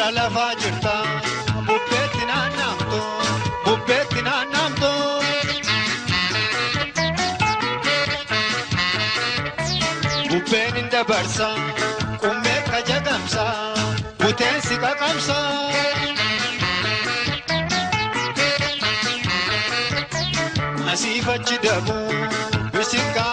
Karra lafaa jirta bubbeetti naannamtu bubbeetti naannamtu. Bubbeen hin dabarsa qummee kajagamsa buteensi qaqamsa. Asiif achi dabuu bisikkaa.